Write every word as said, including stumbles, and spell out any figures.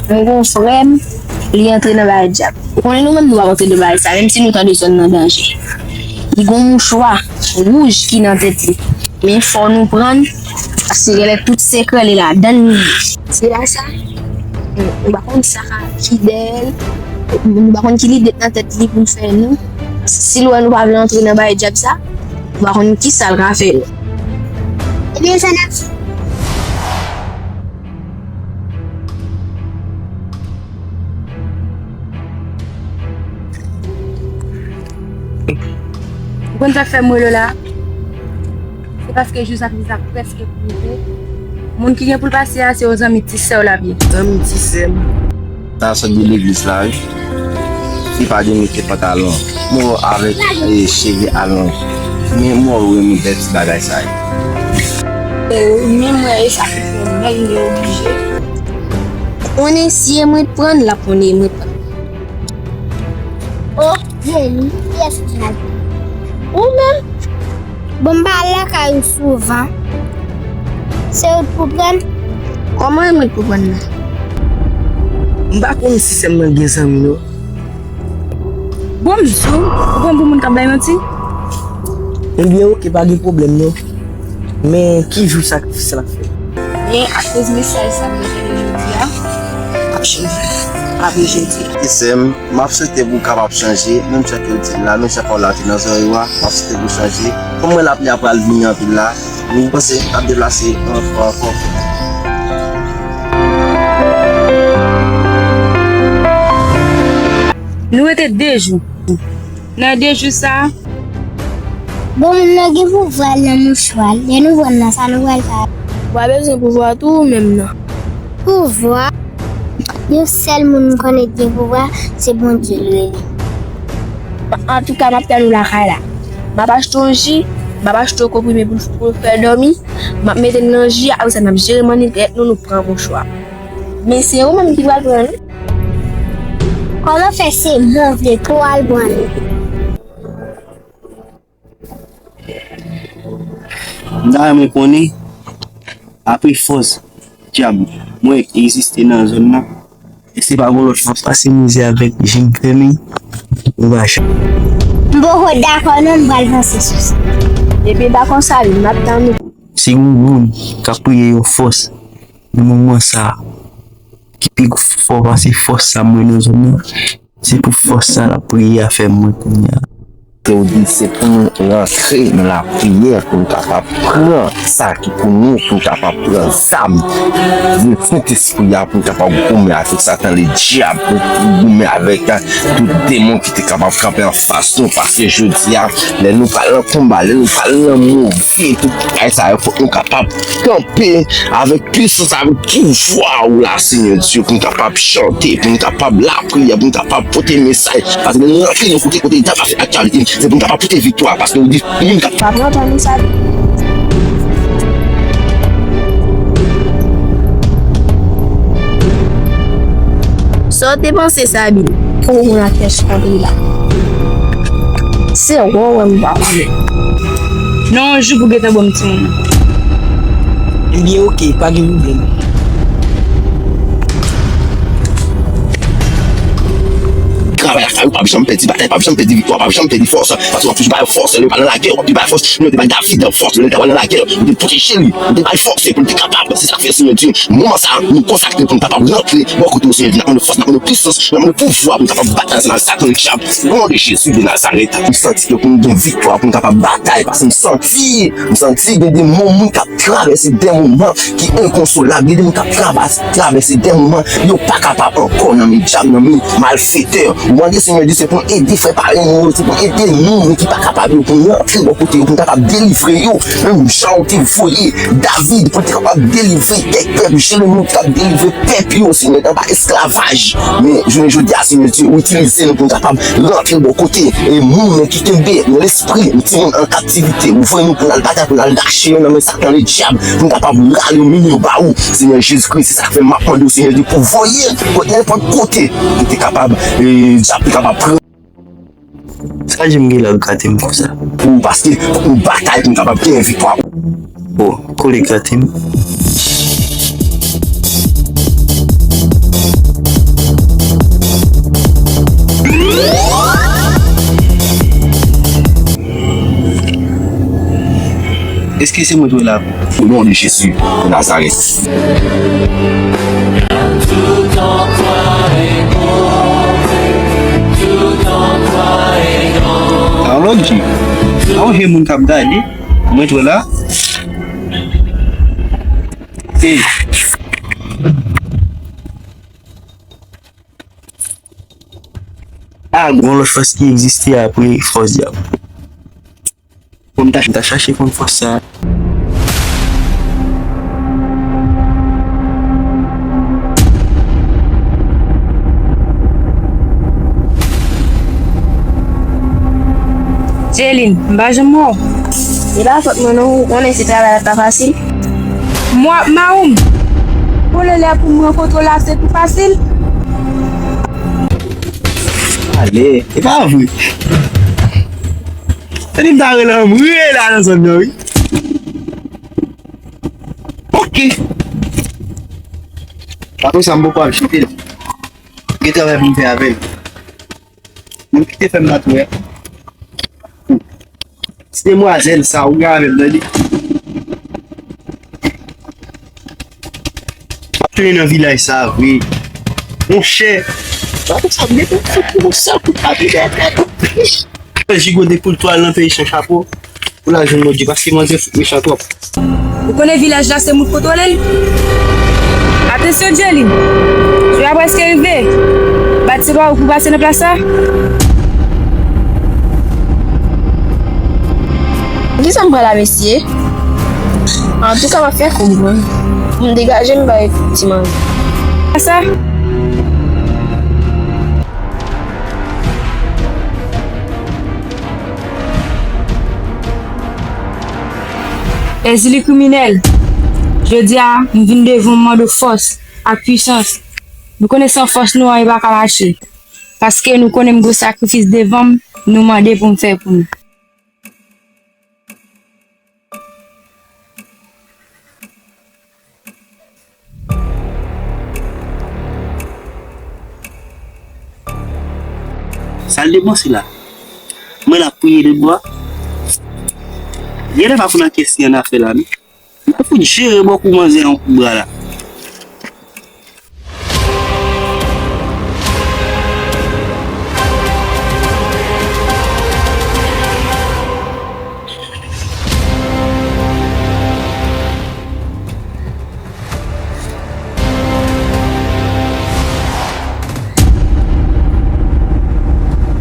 Mwen gen yon frè m, li antre nan bagay dyab. Ou konnen nou menm nou p ap antre nan bagay sa, menm si nou tande zòn nan danje. Li gen yon mouchwa wouj ki nan tèt li. Men fò nou pran l, paske genlè tout sekrè li ladan l li ye. Se la sa, nou pa konn sa ki dèyè l, nou pa konn ki lide k nan tèt li pou l fè nou. Si l wè nou pa vle antre nan bagay dyab sa, nou pa konn kisa l ka fè nou. Ebyen, sa n ap fè. Ou konn sa k fè m rele w la? Se paske jou sakrifi a prèske pou rive. Moun ki gen pou l pase a, se yon zanmi ti sè w l ap ye. Zanmi ti sè m. Sa sot de legliz la, wi. Li pa de mete pantalon. Mwen avèk, e, cheve alonje. Men mwen renmen bèl ti bagay sa yo. E, men mwen, e sa ki fè mwen, mwen oblije. Konnen si e mwen t pran l, l ap konnen e mwen t pran l. O, Jeni, kiyès ki nan? Ou menm? Bon, m pa al lakay ou souvan. Se ou t pou pran l? Kòman e mwen t pou pran l la? M pa konn si sè m nan gen zanmi, non. Bon, m di w, ou pran pou moun k ap bay manti? Ebyen, oke, pa gen pwoblèm, non. Men ki jou sakrifis la fèt? Men akoz mesaj sa m te jwenn jodi a, m ap chanje. Apre jodi a. Ti sè m, m ap swete pou w kapab chanje, menm jan ke w di l la, menm jan pawòl la te nan zòrèy ou a, m ap swete pou w chanje. Kòm m wè lapli a pral vini anpil la, m panse l ap deplase yon fwa ankò. Nou rete de jou. Nan de jou sa a. Bon, moun nan gen pouvwa nan mouchwa l. Lè nou pran nan sa nou pral fè? Ou pa bezwen pouvwa tou ou menm nan. Pouvwa? Yon sèl moun m konnen ki gen pouvwa, se Bondye l rele. Antouka, m ap tann ou lakay la. M ap achte yon ji, m ap achte yon konprime pou, pou l fè dòmi. M ap mete l nan ji a, apre sa n ap jere mannik tèt nou, nou pran mouchwa. Men se ou menm ki pral pran li. Kòman fè se mwen vle pou al pran li? M ta renmen konnen, apre fòs dyab mwen egziste nan zòn nan, èske pa gon lòt fòs pase mizè avèk je m fèmen, ou pa jan. M poko dakò non, m pral panse sou sa. Ebyen dakò sa wi, m ap tann ou. Si gon moun k ap priye yon fòs nan moman sa a, ki pi fò pase fòs sa m wè nan zòn nan, se pou fòs sa l ap priye a fè mwen kounye a. Ke w di se pou nou rantre nan lapriyè, pou nou kapab pran sa ki pou nou, pou nou kapab pran zam Sentespri a, pou nou kapab goumen avèk Satan ledyab, pou nou goumen avèk, a, tout demon ki te kapab kanpe anfas nou, paske jodi a, lè nou pral nan konba, lè nou pral nan move, tout bagay sa yo, fòk nou kapab kanpe avèk pisans, avèk pouvwa ou la, Senyè Dye, pou n kapab chante, pou n kapab lapriyè, pou n kapab pote mesaj. Paske lè n rantre yon kote, kote dyab ap fè aktyalite, se pou n kapab pote viktwa, paske ou di, moun k ap. Pa pran tan nou sa. Sa w te panse, Sabine? Ou konn ak kèch kontre la. Se wè w wè m pa konnen. Non, yon jou pou gentan ban m timoun nan. Ebyen, oke, pa gen pwoblèm. Travay ak sa yo, p ap janm pèdi batay, p ap janm pèdi viktwa, p ap janm pèdi fòs. Paske w ap toujou ba yo fòs, lè yo pa nan lagè, w ap toujou ba yo fòs. Lè yo te bay David fòs, lè yo te nan lagè, yo te pwoteje li, yo te bay fòs pou li te kapab. Se sa k fè, Senyè Dye, moman sa a, nou konsakre pou n kapab rantre bò kote w, Senyè Dye, n ap mande fòs, n ap mande pisans, n ap mande pouvwa pou n kapab batay ansanm avèk Satan ledyab. O non de Jezi de Nazarèt, m santi ke pou n gen viktwa, pou n kapab batay, paske m santi, m santi gen de moun, moun k ap travèse de moman ki enkonsolab, gen de moun k ap travèse, travèse de moman yo pa kapab ankò nan men dyab, nan men malfetè. Ou mande Senyè Dye, se pou l ede frè parèy nou yo, se pou l ede nou, nou ki pa kapab yo, pou nou rantre bò kote yo, pou nou kapab delivre yo, menm jan w te voye David pou l te kapab delivre kèk pèp, Jeremi te kapab delivre pèp yo, Senyè, anba esklavaj. Men, jounen jodi a, Senyè Dye, ou itilize nou pou nou kapab rantre bò kote, e moun ki kenbe nan lespri, timoun an kaptivite, ou voye nou pou n al batay, pou n al rache yo nan men Satan ledyab, pou n kapab rale yo, mennen yo ba ou, Senyè Jezikri. Se sa k fè m ap mande w, Senyè Dye, pou voye l kot nenpòt kote, pou te kapab, e, dyab te kapab pran. Sa Jim gen lè ap grate m konsa? Pou, paske fòk nou batay pou nou kapab genyen viktwa. O, kole grate m. Èske se mwen t wè la? Au nom de Jésus de Nazareth. Sa yon lòt Dye. Sa yon je moun k ap gade. Mwen t wè la. E. A, gon lòt fòs ki egziste apre fòs dyab. Pou m ta, m ta chache konn fòs sa. Jelin, m pa janm wè w. Se pa fòt mwen non, ou konnen se travay la pa fasil. Mwen ap mawon m. Konnen lè pou m rankontre w la se pi fasil. Ale, e pa vre. Tande m ta rele anmwe la nan zòn nan wi. Ok. Apre sa m poko ap jete l. Gen travay pou m fè avè l. Menm kite fè m pa t wè. Ti demwazèl sa ou gen avè m tande. Ap tounen nan vilaj sa vre. Monchè. Sa pou sa m gen pou fout yon sèl kout papi dèyè tèt. Jigote pou l twal nan peyi san chapo. Pou l al jwenn Bondye paske manzè fout mechan twòp. Ou konnen vilaj la se moun k kontwole l? Atansyon Jelin, jou a prèske rive. Bat se pa ou pou pase nan plas sa. Kisa m pral la mesye? Antouka m ap fè konprann. Pou m degaje m bay ti manzè. Sa. Ezili kriminèl, jodi a m vin devan w mande w fòs ak pwisans. Nou konnen san fòs nou anyen pa ka mache. Paske nou konnen m gen sakrifis devan m, nou mande pou m fè pou nou. Sa l depanse la? Mwen la priye de bwa. Genlè pa konn nan kiyès li annafè la non. Mwen fout jere bòkou manzè an kou bra la.